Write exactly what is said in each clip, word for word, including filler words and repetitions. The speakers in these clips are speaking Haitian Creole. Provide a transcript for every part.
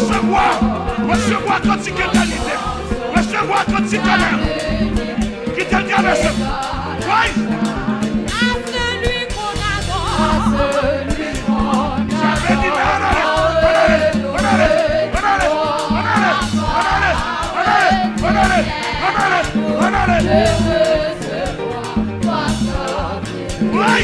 Resevwa, resevwa kantik etènite. Resevwa kantik kanal. Kite l travèse. Woy! Woy!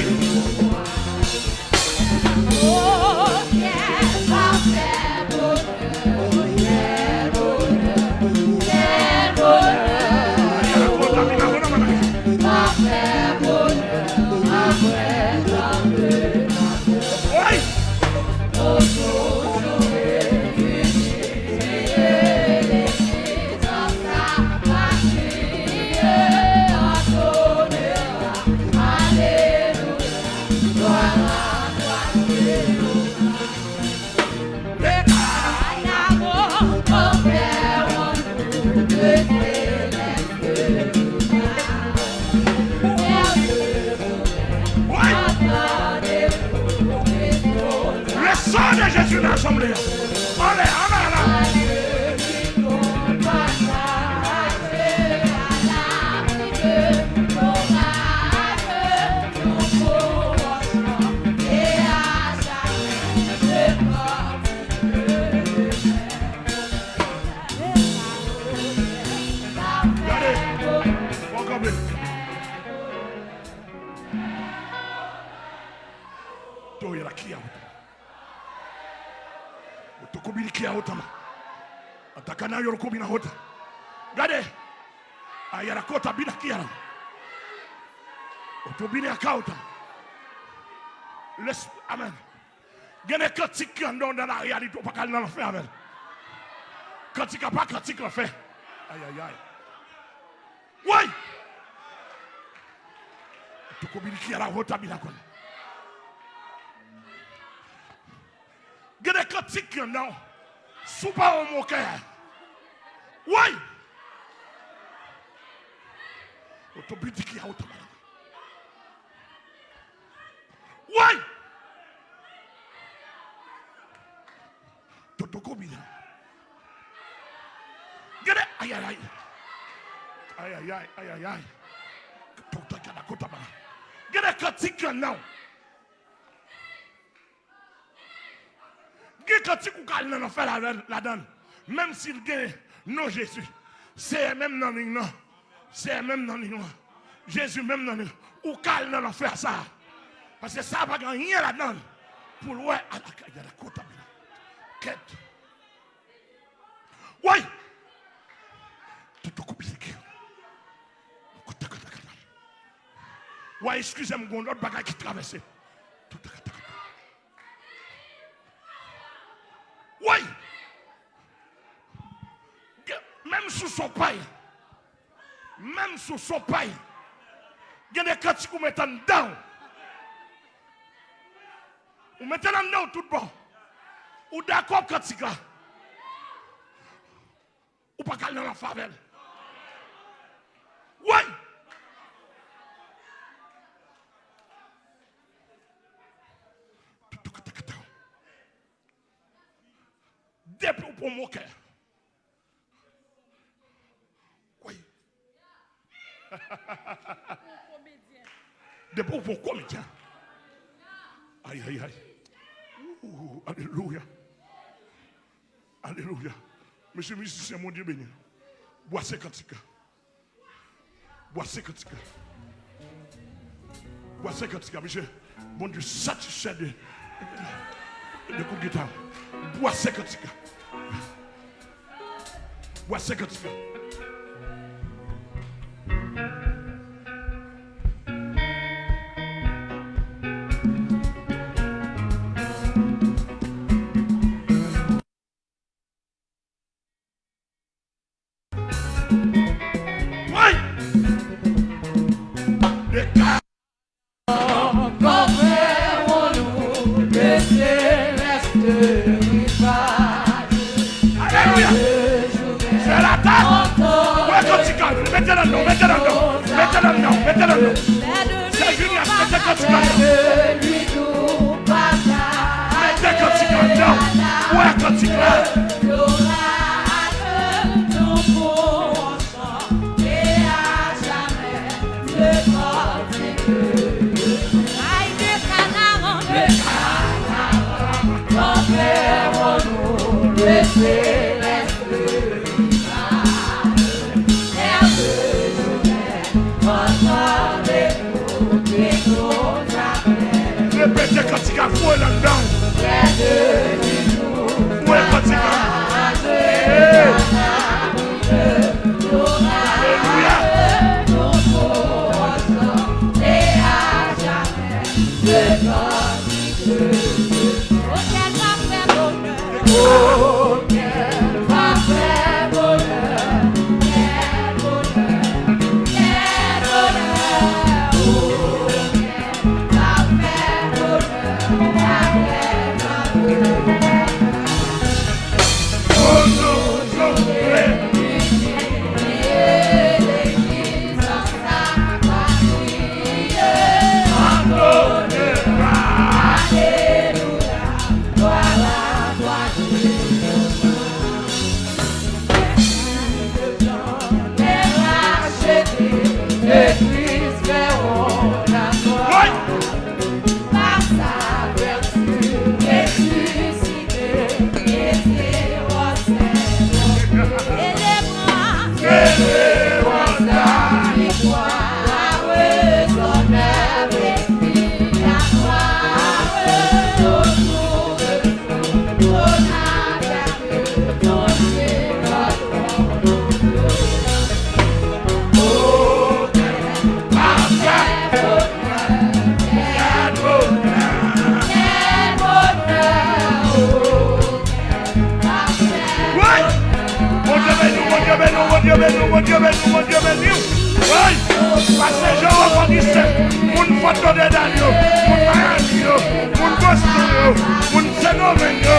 Le sang de Jésus dans l'assemblée. Anlè, anlè, anlè. Gade, fò kanpe. Toye la kia oto. Oto kobili kia otama. Atakana yoro kobina hota. Gade. Ayara kota bina kia. Oto bini akaota. Les, amen. Gen de kantik ki anndan w nan la reyalite, ou pa ka al nan lanfè avè l. Kantik apa kantik lanfè. Ayayay. Woy! Toko bini ki ala vota bila kon. Gen de kantik ki anndan w. Si w pa yon mokè. Woy! Oto bini ki a oto. Woy! Toto kobina. Gade, ayayay. Ayayay, ayayay. Toto kana kota ba. Gade kantik lan nan. Gen kantik ou ka al nan lanfè ladan, ladan. Menm si l gen non Jezi. Seyè menm nan liy nan. Seyè menm nan liy nan. Jezi menm nan liy. Ou ka al nan lanfè sa. Paske sa pa gen anyen ladan pou l wè alakayada kota. Kèt. Woy! Toto kobisik. Kota kata kata. Woy, eskize m, gon lòt bagay ki travèse. Toto kata kata. Woy! Menm sou son pay. Menm sou son pay. Gen de kantik ou mete anndan w. Ou mete l anndan w tout bon. Ou dakò kantik la. Ou pa ka al nan lanfè avè l. Woy! Depi w pran mokè. Woy! Depi w pran komedyen. Ay, ay, ay. Ooh, alelouya. Alelouya. Mesye mizisyen, Bondye beni. Bwase kantik la. Bwase kantik la. Bwase kantik la, mesye. Bondye satisfè de, de kout gita. Bwase kantik la. Bwase kantik la. Woy! Leta. Alelouya! Fè la ta. Wè kantik la. Mete l anndan, mete l anndan, mete l anndan, mete l anndan. Sè Julius, mete kantik la anndan. Mete kantik la anndan. Wè kantik la. Repete kantik a fò ladan. Fò kantik la. Hey! Alelouya! Woy! Bondye beni w, Bondye beni w, Bondye beni w, Bondye beni w, Bondye beni w. Woy! Pastè Jean Reconduisant, moun Fòt Lodèdal yo, moun Miami yo, moun Boston yo, moun Sendomeng yo,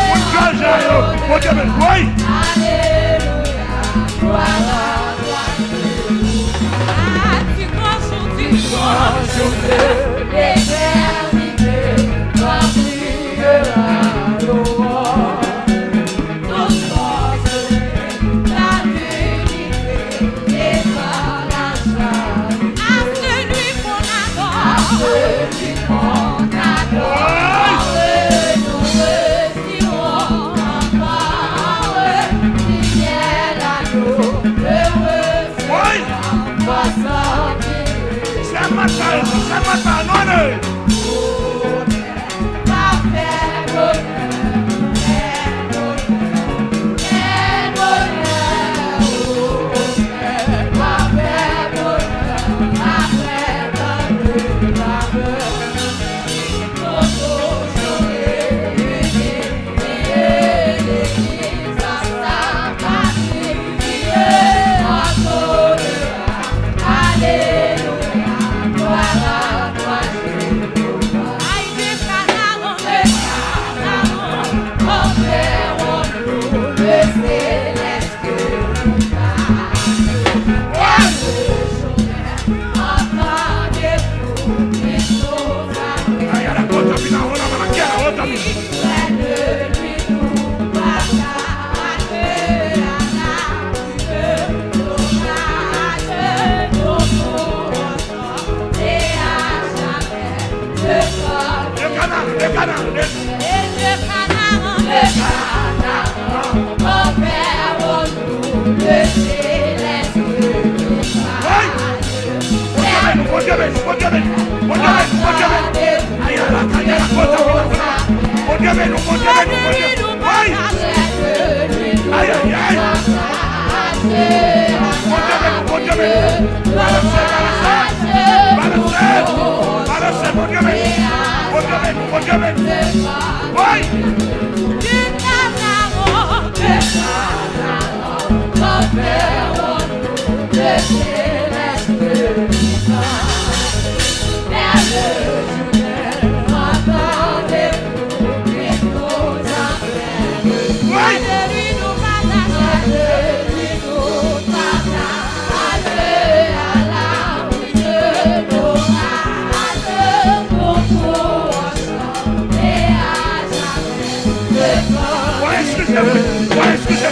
moun Jòjya yo, Bondye beni w. Woy! Woy! Se maten, se maten, non, non. Hey! Bondye beni, Bondye beni, Bondye beni, Bondye beni. Ayala, kanyala, kota, kota, kota. Bondye beni, Bondye beni, Bondye beni. Ay! Ay, ay, ay! Bondye beni, Bondye beni. Balanse, balanse. Balanse. Balanse, Bondye beni. Bondye beni, Bondye beni. Ay! Mwen eskize.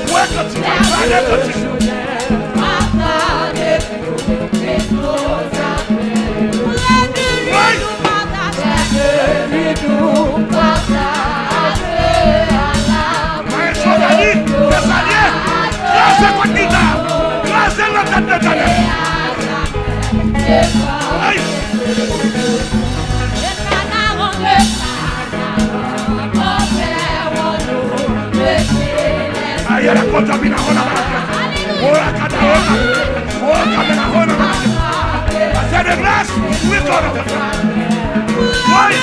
Mwen kantik la, pale kantik. Wi. Maestro Dany, Desalyen, kraze kòd gita, kraze l nan tèt Letènèl. Ay! Ayala kontamina hona manadia. Ora kada hona. Ora kada hona manadia. Pase de gras, wi kona. Wi.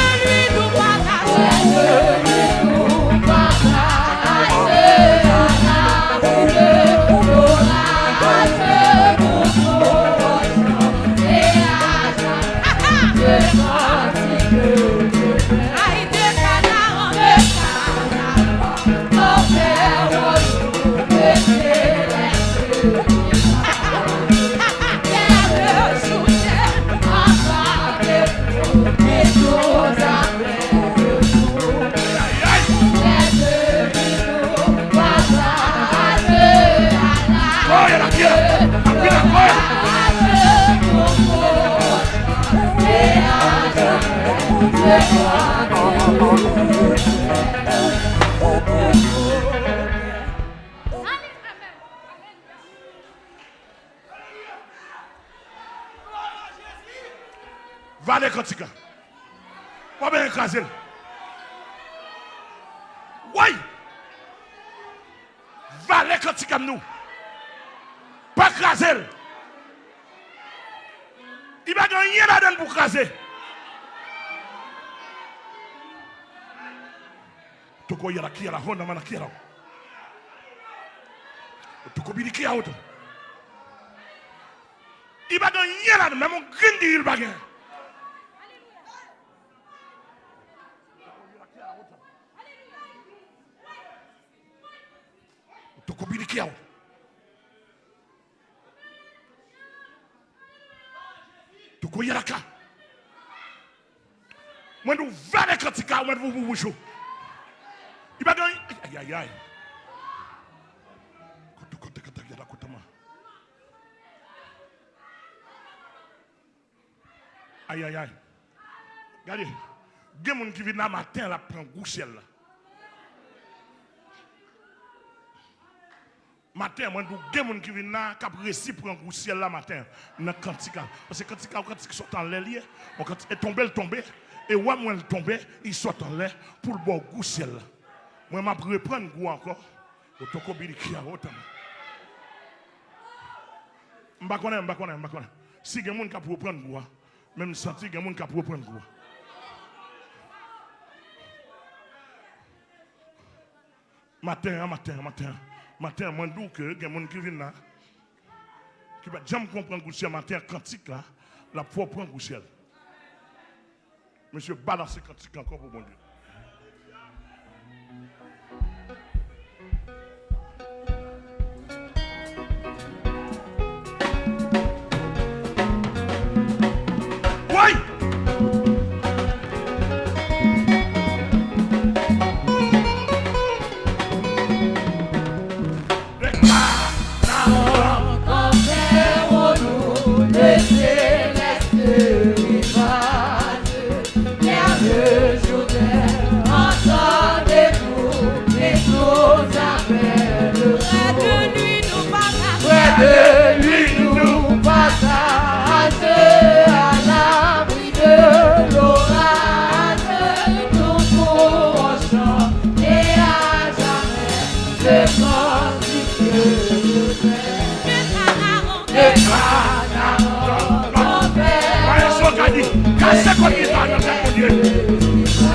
Vale kantik la. W ap bezwen kraze l. Woy! Vale kantik la m di w. Pa kraze l. Li pa gen anyen ladan l pou kraze. Toko yala kiyala honda mana kiyala. Toko bidi kiya oto. Li pa gen anyen ladan, menm yon grenn diri li pa gen. Toko bidi kiya oto. Toko yalaka. Mwen di w vale kantik la, mwen di w pou bouch ou. Li pa gen, ayayay. Kote, kote, kote, yala, kote, man. Ayayay. Gade, gen moun ki vin la maten, l ap pran gou syèl la. Maten, mwen di w, gen moun ki vin la, k ap resi pran gou syèl la maten, nan kantik la. Paske kantik la, yon kantik ki sot anlè li ye. Yon kantik, e tonbe l tonbe. E w a mwen l tonbe, li sot anlè pou l ba w gou syèl la. Mwen, m ap reprann gou a ankò. Otoko bidi kiya otan. M pa konnen, m pa konnen, m pa konnen. Si gen moun k ap reprann gou a, men m santi gen moun k ap reprann gou a. Maten an, maten an, maten an. Maten an, mwen di w ke gen moun ki vin la, ki pa t janm konprann gou syèl maten an, kantik la, l ap fè w pran gou syèl. Mesye, balanse kantik la ankò pou Bondye. Woy! Prè de li nou pataje, a l'abri de l'orage, nous pourrons chanter à jamais le cantique de paix. Maestro Gady, kase kòd gita nan tèt Bondye.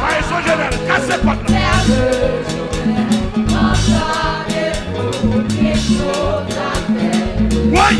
Maestro Jovenel, kase kòd la. Woy!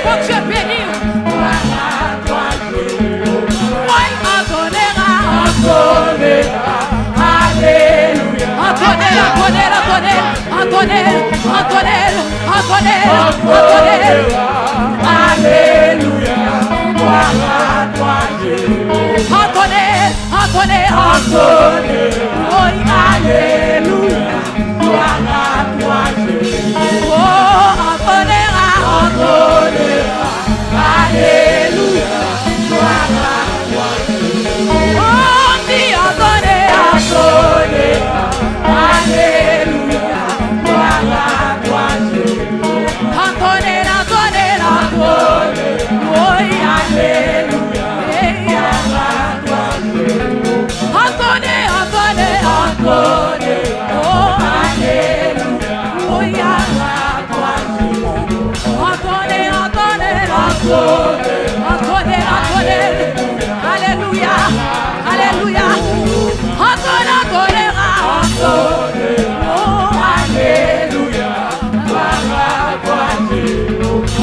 Bondye beni w. Woy, Antonera. Antonera, Antonera, Antonera. Antonè, Antonè, Antonè, Antonè. Alelouya, glwa, glwa, Jewova. Antonè, Antonè, Antonè. Woy, alelouya, glwa, glwa, Jewova. Oh, Antonè, Antonè. Alelouya, glwa, glwa, glwa. Oh, m di Antonè, Antonè. Alelouya, glwa, glwa, glwa, Jewova. Antonè, Antonè, Antonè. Woy, alelouya, glwa, glwa, glwa, Jewova. Antonè, Antonè, Antonè. Oh, alelouya, glwa, glwa, Antonè, Antonè, Antonè, Antonè, Antonè. Alelouya, alelouya. Antonè, Antonè, Antonè. Oh, alelouya. Oh, Antonè, Antonè. Oh, alelouya, alelouya.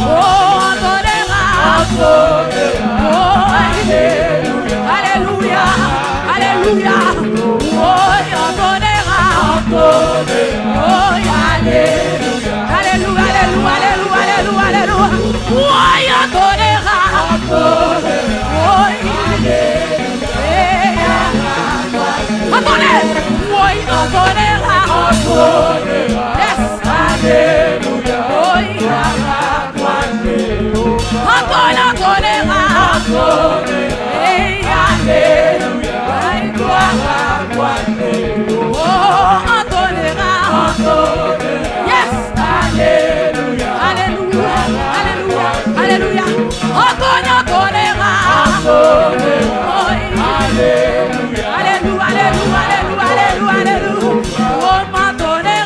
Oh, Antonè, Antonè. Oh, alelouya. Alelouya, alelouya, alelouya, alelouya, alelouya. Woy, Antonè, Antonè. Woy, alelouya. Antonè, woy, Antonè, Antonè. Yes. Alelouya. Woy, Antonè, Antonè, Antonè. Hey, alelouya. Ay, glwa, glwa, glwa. Oh, Antonè, Antonè. Yes. Alelouya, alelouya, alelouya, alelouya. Antonè, Antonè, Antonè. Oh, alelouya, alelouya, alelouya, alelouya, alelouya. Oh, Antonè,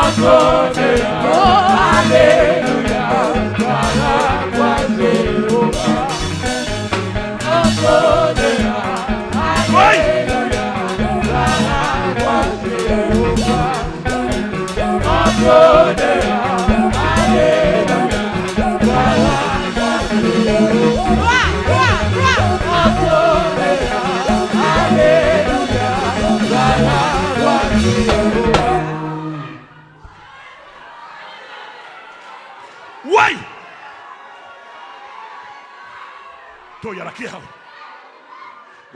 Antonè. Oh, alelouya. Toyalakiyao.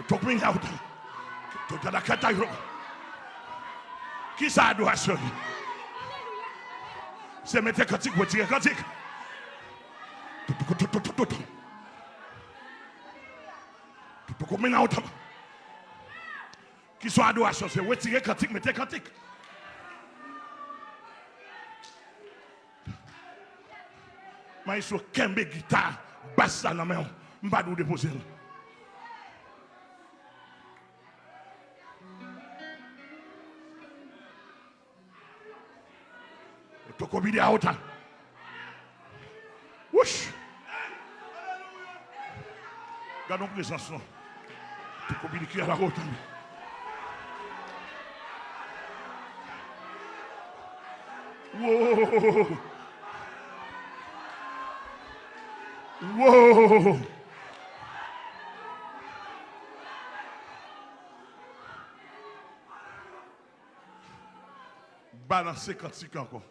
Tokminyaotan. Toyalakatayro. Kisa adorasyon li? Se mete kantik, retire kantik. Tokminyaotan. Kisa adorasyon? Se retire kantik, mete kantik. Maestro, kenbe gita bas la nan men w. M pa di w depoze l. Tokobide a ota. Wouch! Gade yon prezans non. Tokobide ki a la ota. Wow! Wow! Balanse kantik ankò.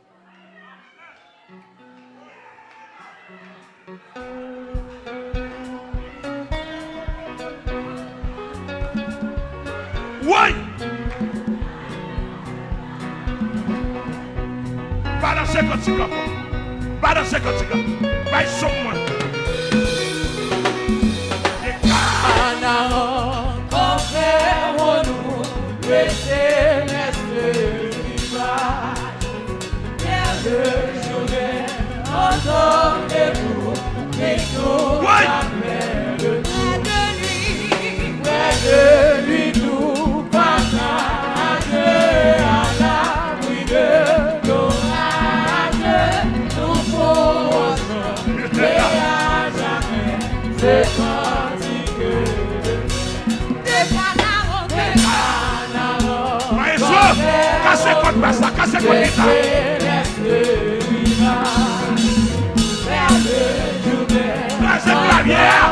Woy! Balanse kantik ankò. Balanse kantik la. Bay son mwen. Anaran, kòfè, wonou, rete lès de viva. Lè le jounen, ansanm debout, nou tout apre le tou. Prè de li, prè de li, nou pataje a la Wi de loraj, nou fon ansanm, e a jamè, se kantik de Kanaran, de Kanaran. Maestro, kase kòd bas la, kase kòd gita. Kraze klavye a.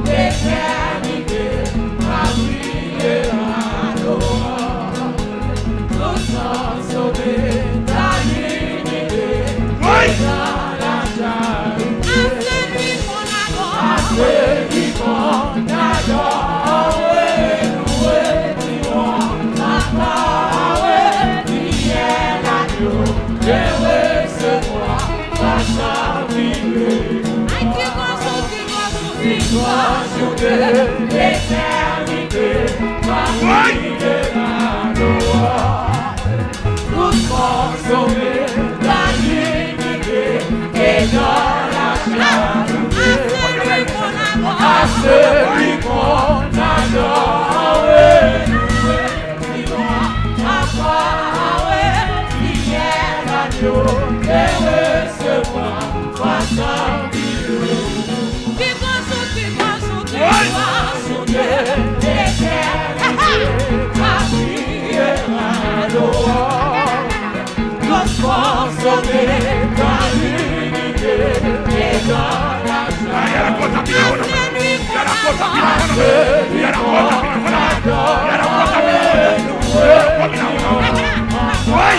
Letènite va briye la glwa. Tout kò sove ta linite. Wi! Dans la charité. Asèvi kò n adore. Asèvi kò n adore, louwe, louwe, adore, fiyèl agno, e resevwa, pa chavire. Ay, ti gwo sou, ti gwo sou, ti gwo sou, de letènite, va briye la glwa. Tout kò sove ta linite e dans la charité. A celui qu'on adore, louer, louer, adore, fiyèl agno, e resevwa, pa chavire. Wi!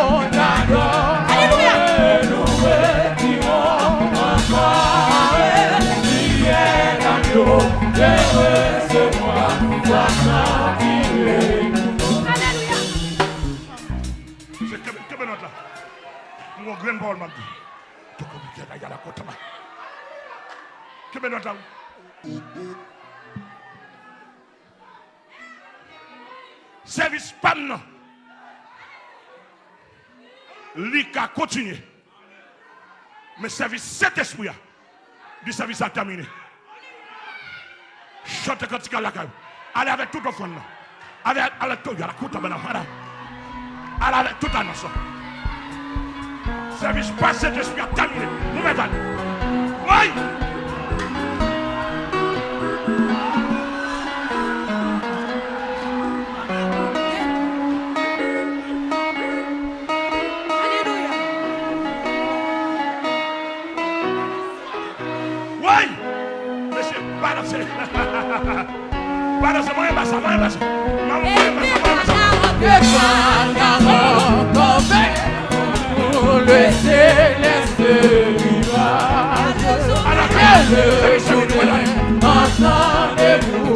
Alelouya. Alelouya. Kenbe, kenbe nòt la. M gon grenn pawòl m ap di. Kenbe nòt la. Sèvis pa m nan, li ka kontinye. Men sèvis Sentespri a, di sèvis la tèmine. Chante kantik la lakay ou. Ale avèk tout ofrann nan. Ale, ale, tout, yala, kouta, bana, bana. Ale avèk tout anons lan. Sèvis pa Sentespri a tèmine. Nou mèt ale. Woy! Alelouya. Woy! Mesye, balanse. Balanse, mwen renmen sa, mwen renmen sa. Mwen renmen sa, mwen renmen sa.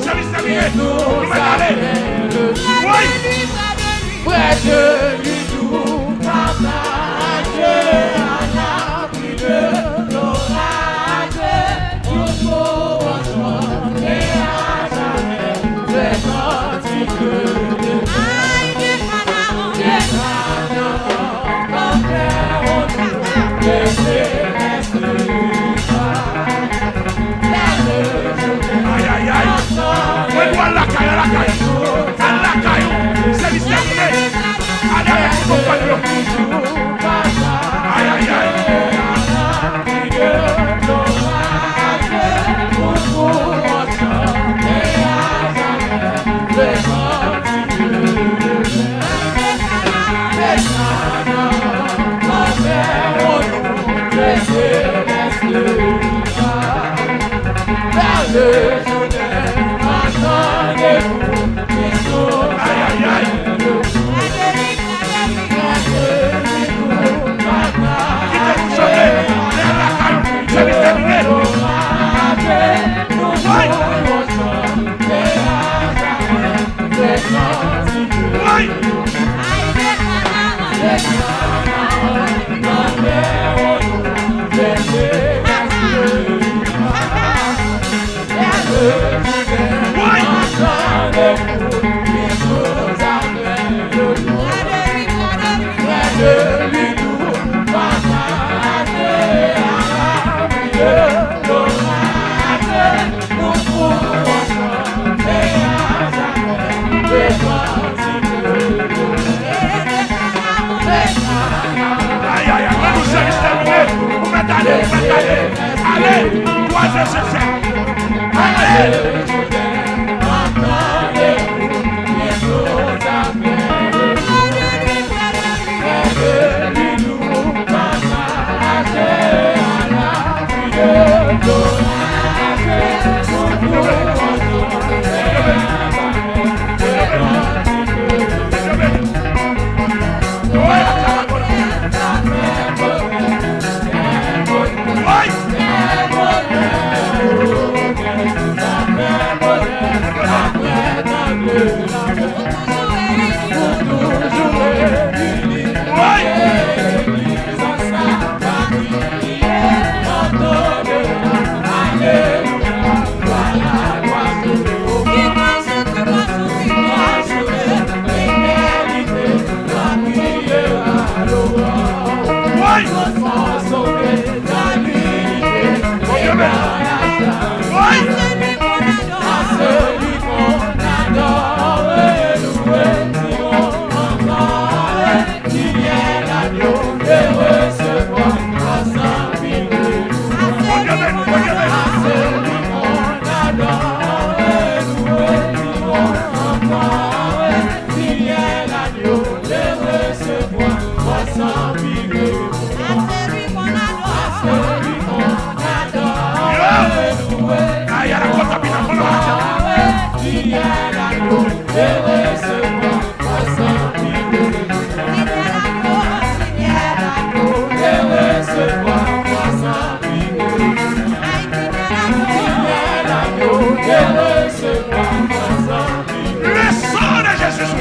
Sèvis tèmine. Nou mèt ale. Woy! Ay, ay, ay. Mwen dwe al lakay, al lakay. Al lakay ou. Sèvis tèmine. Ale avèk tout ofrann yo. Ale, ale, kwaze sensè. Ale. Le sang de Jésus.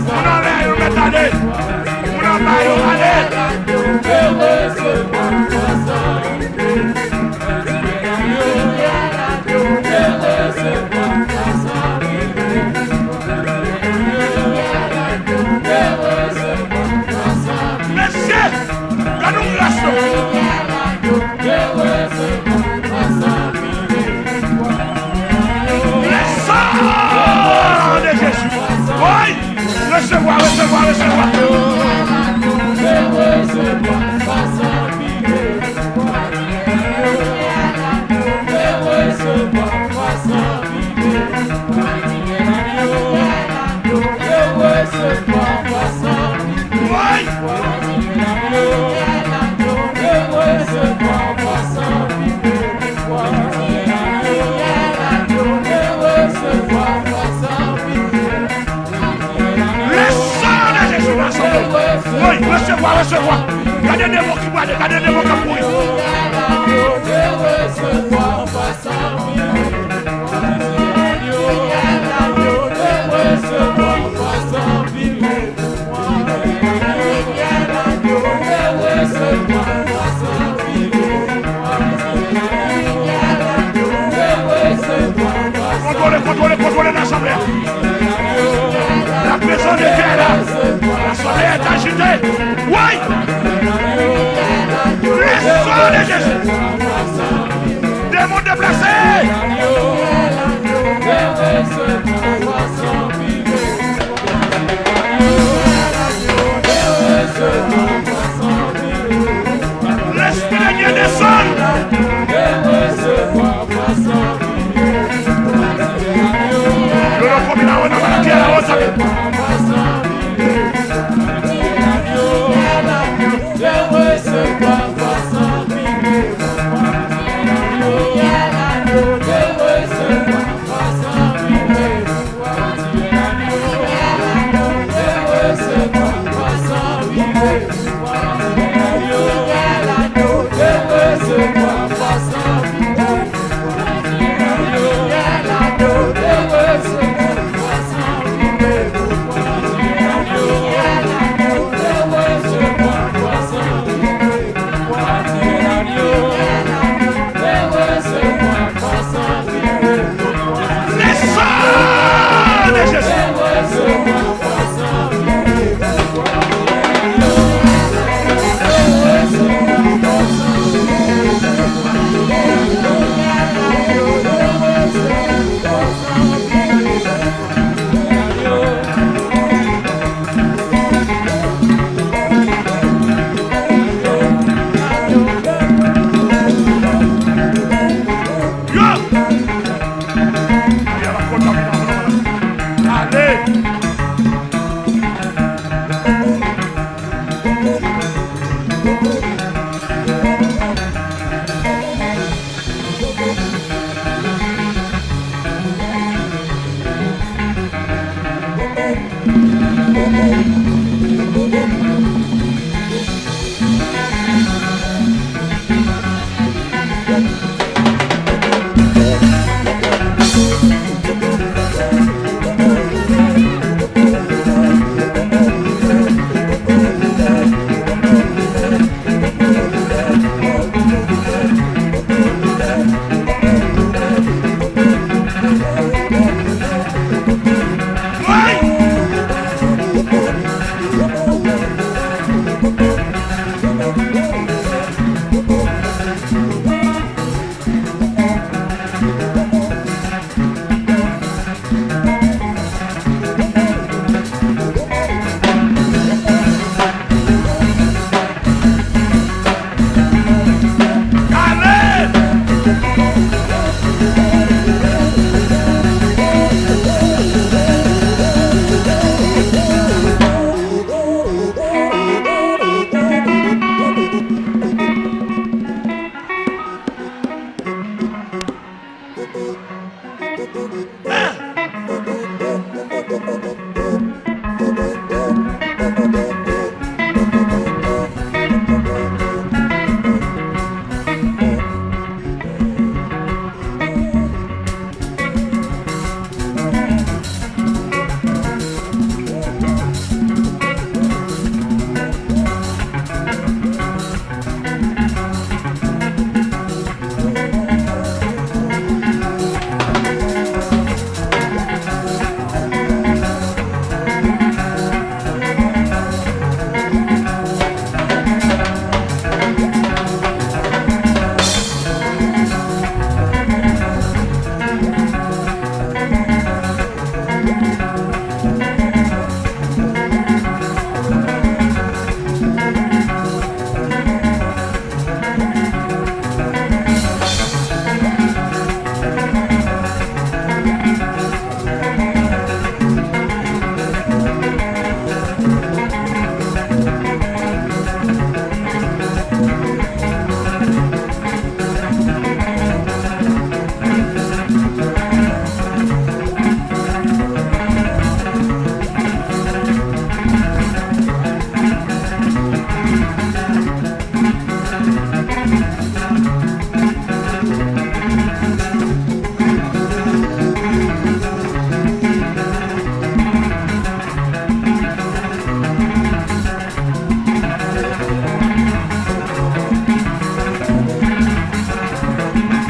Moun anlè yo mèt ale. Moun anba yo ale. Mesye, gade yon gras non. Le sang de Jésus. Woy! Resevwa, resevwa, resevwa. Woy! Le sang de Jésus va sauver. Woy, resevwa, resevwa. Gade demon ki prale, gade demon k ap kouri. Kontwole, kontwole, kontwole nan asanble a. La présence de Dieu est là. L'assemblée est agitée. Woy! Le sang de Jésus. Le sang de Jésus. Yo! Ale!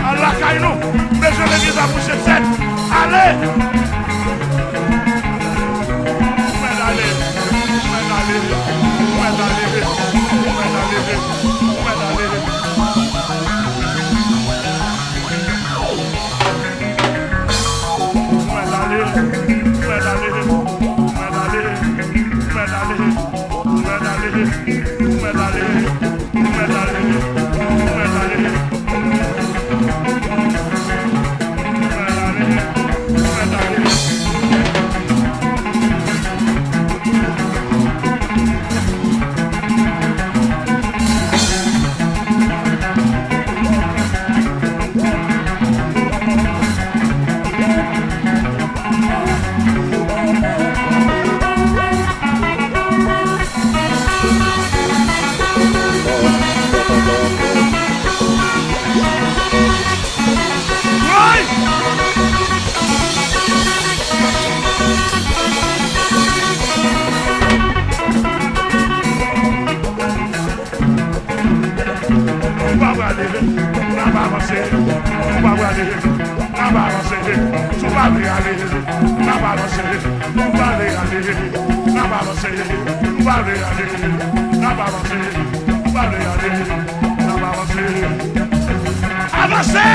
Al lakay nou. Bezwen legliz la pou Sent Sèt. Ale! Mwen ale. Mwen ale. Mwen ale. Mwen ale. Mwen ale. Nou pa prale, n ap avanse. Nou pa prale, n ap avanse. N ap avanse, nou pa vle ale. N ap avanse, nou pa vle ale. N ap avanse. Avanse!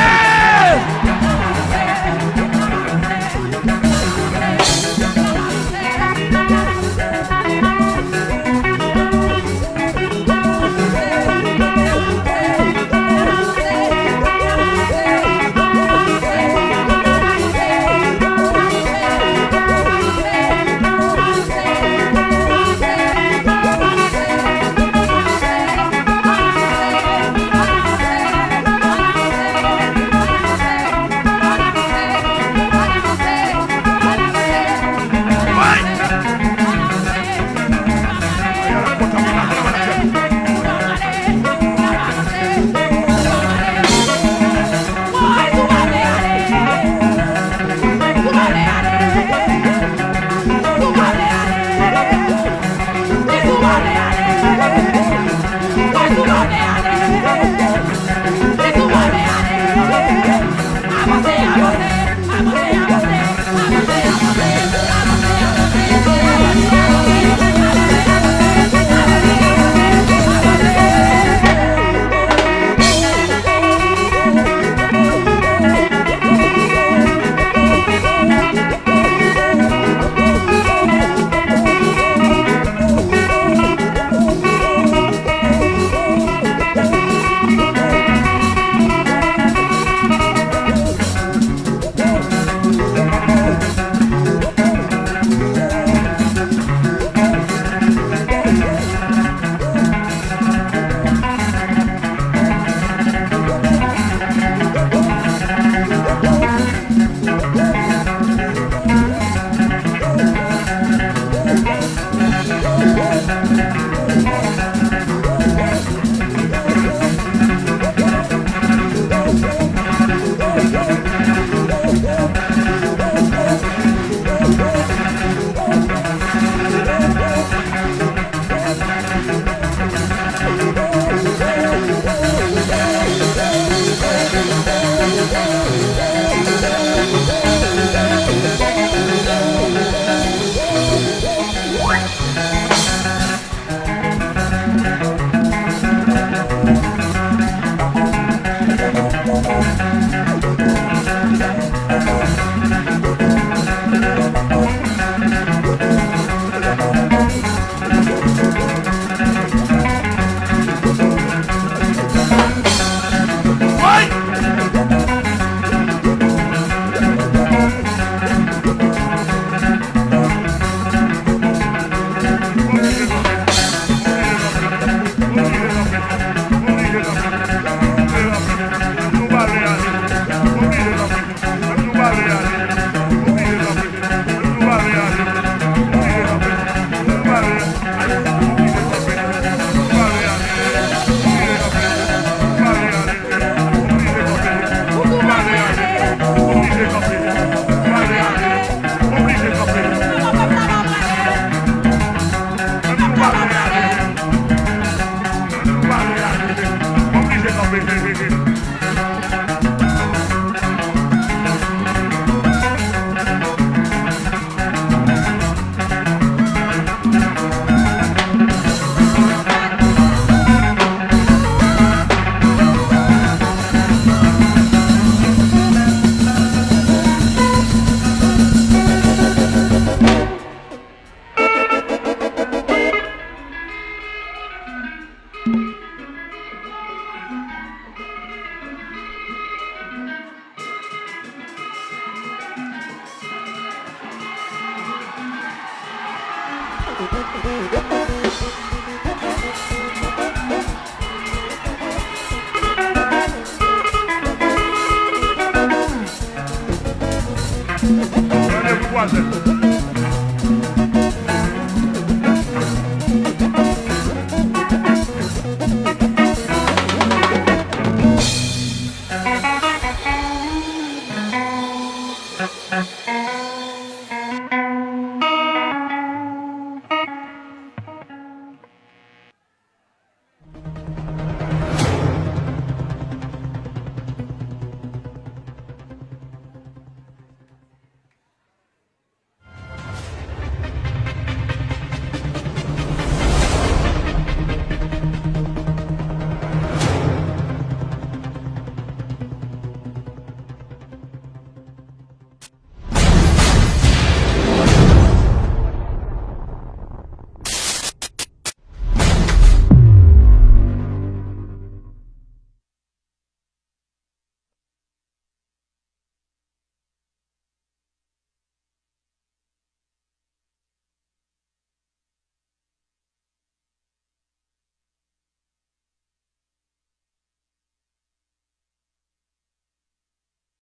Randevou vwazin.